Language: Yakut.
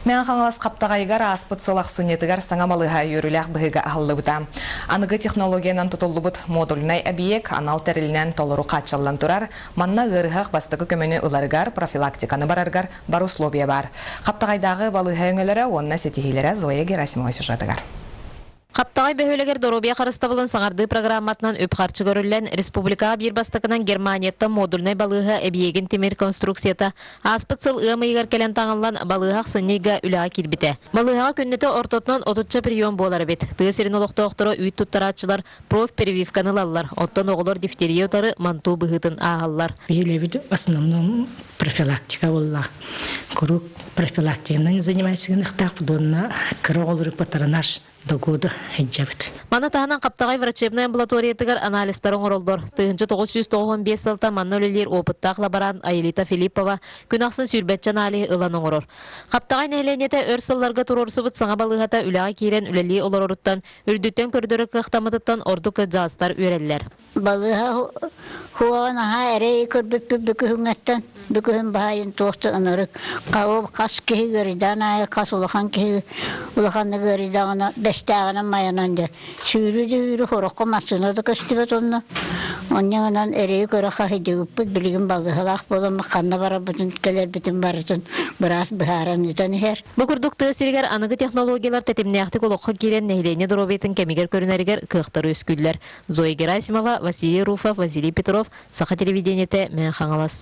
Мэҥэ Хаҥалас Хаптаҕайыгар ааспыт сыл ахсынньытыгар саҥа балыыһа үөрүүлээх быһыыга аһыллыбыта. Аныгы технологиянан тутуллубут модульнай эбийиэк анал тэрилинэн толору хааччыллан турар. Манна ыарыһах бастакы көмөнү ыларыгар, профилактиканы барарыгар бар условия баар. Хаптаҕайдааҕы балыыһа өҥөлөрө уонна ситиһиилэрэ Зоя Герасимова сюжетыгар. Хаптаҕай бөһүөлэгэр доруобуйа харыстабылын саҥардыы программатынан үп-харчы көрүллэн, республикаҕа биир бастакынан Германияттан модульнай балыыһа эбийиэгин тимир конструкцията ааспыт сыл ыам ыйыгар кэлэн таҥыллан, балыыһа ахсынньы ыйга үлэҕэ киирбитэ. Балыыһаҕа күннэтэ ортотунан отучча прием буолар эбит. Тыа сирин олохтоохторо үүт туттарааччылар профперевивканы ылаллар, оттон оҕолор дифтерия утары мантуу быһыытын ааһаллар. Биһи в основном профилактика буолла. Куруук профилактиканан занимайся гыныахтаахпыт уонна кыра оҕолору патронаж до года сылдьабыт. Маны таһынан Хаптаҕай врачебнай амбулаториятыгар анализтары оҥороллор. 1995 сылтан манна үлэлиир опыттаах лаборант Аэлита Филиппова күн ахсын сүүрбэччэ аналиһы ылан оҥорор. Хаптаҕай нэһилиэнньэтэ өр сылларга туруорсубут саҥа балыыһата үлэҕэ киирэн үлэлии олороруттан, үрдүттэн көрдөрөр кыахтаммытыттан ордук кырдьаҕастар үөрэллэр. Балыыһа хуоҕа наһаа эрэй көрбүппүт бүгүһүҥҥэттэн бүгүһүн баайын туох да ынырык хас киһи ыарыйдаан аайы хас улахан киһи улаханнык ыарыйдаҕына бэстээҕинэн майанан дьэ сүүрүү да үүрүү хороххо массыына да көстүбэт онно онньо гынан эрэйи көрө хаһыйдыбыппыт билигин балыыһалаах буолан ханна барарбытын кэлэрбитин барытын быраас быһааран ыытан иһэр. Бу курдук тыа сиригэр аныгы технологиялар тэтимнээхтик олоххо киирэн нэһилиэнньэ доруобуйатын кэмигэр көрүнэригэр кыахтар үөскүүллэр. Зоя Герасимова, Василий Руфов, Василий Петров, Саха телевидениетэ, Мэҥэ Хаҥалас.